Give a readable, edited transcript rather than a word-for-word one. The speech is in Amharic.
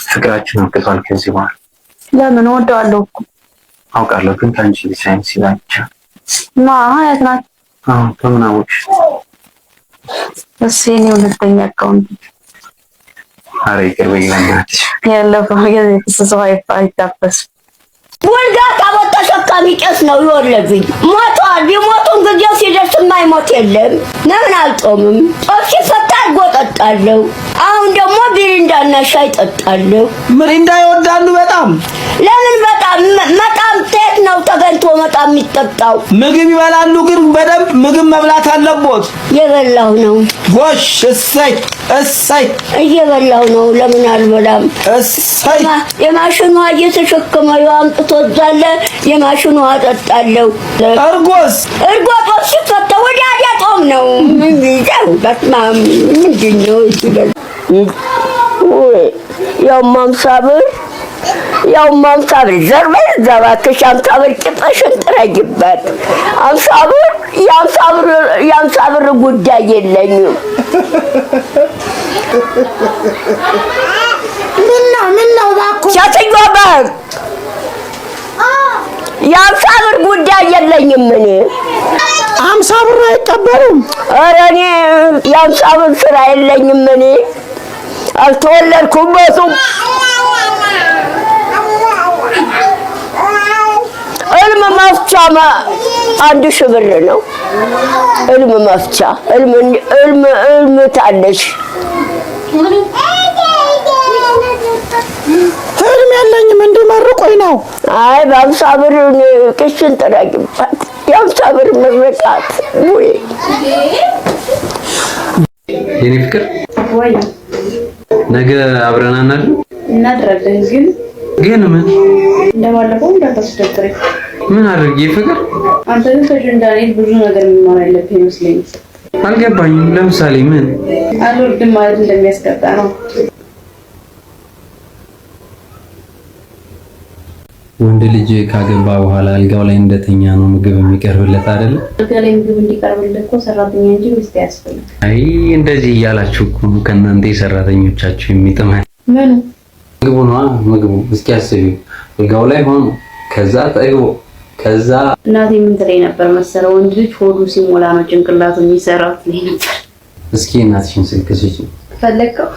ፍቅራችን አብቅቷል። ከዚህ በኋላ ለምን? እወደዋለሁ እኮ። አውቃለሁ፣ ግን ከአንቺ ሳይንስ ሲላቻ ማ ሀያት ናት። አዎ፣ ከምን አወቅሽ? እሱ የኔ ሁለተኛ account። ኧረ ይቅር በይኝ በእናትሽ። ያለፈው ጊዜ ሰው አይታፈስም። ወልጋ ታቦት ተሸካሚ ቄስ ነው የወለዱኝ። ሞተዋል። ቢሞቱም ጊዜው ሲደርስ የማይሞት የለም። ለምን አልጦምም? ጦም ሲፈታ እርጎ ጠጣለሁ። አሁን ደግሞ ሚሪንዳና ሻይ ጠጣለሁ። ምሪንዳ ይወዳሉ በጣም? ለምን በጣም መጣም ቴት ነው ተገኝቶ መጣም የሚጠጣው? ምግብ ይበላሉ ግን በደንብ ምግብ መብላት አለቦት። እየበላሁ ነው። ጎሽ፣ እሰይ እሰይ። እየበላሁ ነው። ለምን አልበላም? እሰይ። የማሽኗ እየተሸከመ አምጥቶ እዛለ የማሽኗ አጠጣለሁ። እርጎስ? እርጎ ጦም ሲፈታ ወዲያ ጦም ነው። በስመ አብ፣ ምንድን ነው? ያው 50 ብር፣ ያው 50 ብር ዘር በይ እዛ እባክሽ፣ 50 ብር ቂጥሽን ጥረጊበት። 50 ብር፣ የ50 ብር የ50 ብር ጉዳይ የለኝም። ምነው ምነው እባክዎ? ሴትዮ በል፣ የ50 ብር ጉዳይ የለኝም እኔ። 50 ብር አይቀበሉም? ኧረ እኔ የ50 ብር ስራ የለኝም፣ እኔ አልተወለድኩበትም። እልም መፍቻ 1000 ብር ነው። እልም መፍቻ እልም እልም እልም ታለሽ። ህልም የለኝም፣ እንዲመርቁኝ ነው። አይ፣ በ50 ብር እኔ ቅሽን ጥረጊባት። የ50 ብር ምርቃት ወይ። የኔ ፍቅር። ወይ። ነገ አብረን አናድርም? እናድራለን ግን ግን ምን? እንደባለፈው እንዳታስደብረኝ። ምን አድርጌ ፍቅር? አንተ ግን ከጆን ዳንኤል ብዙ ነገር መማር ያለብህ ይመስለኛል። አልገባኝም። ለምሳሌ ምን? አልወርድም ማለት እንደሚያስቀጣ ነው። ወንድ ልጅ ካገባ በኋላ አልጋው ላይ እንደተኛ ነው ምግብ የሚቀርብለት አይደለ? አልጋ ላይ ምግብ እንዲቀርብልህ እኮ ሰራተኛ እንጂ ሚስት አያስፈልግም። አይ፣ እንደዚህ እያላችሁ እኮ ነው ከእናንተ የሰራተኞቻችሁ የሚጥመን። ምኑ? ምግቡ ነዋ ምግቡ። እስኪ አስቢው፣ አልጋው ላይ ሆኖ፣ ከዛ ጠግቦ፣ ከዛ እናቴ ምን ትለኝ ነበር መሰለው? ወንድ ልጅ ሆዱ ሲሞላ ነው ጭንቅላቱ የሚሰራው ትለኝ ነበር። እስኪ እናትሽን ስልክ ስጪኝ። ፈለግከው?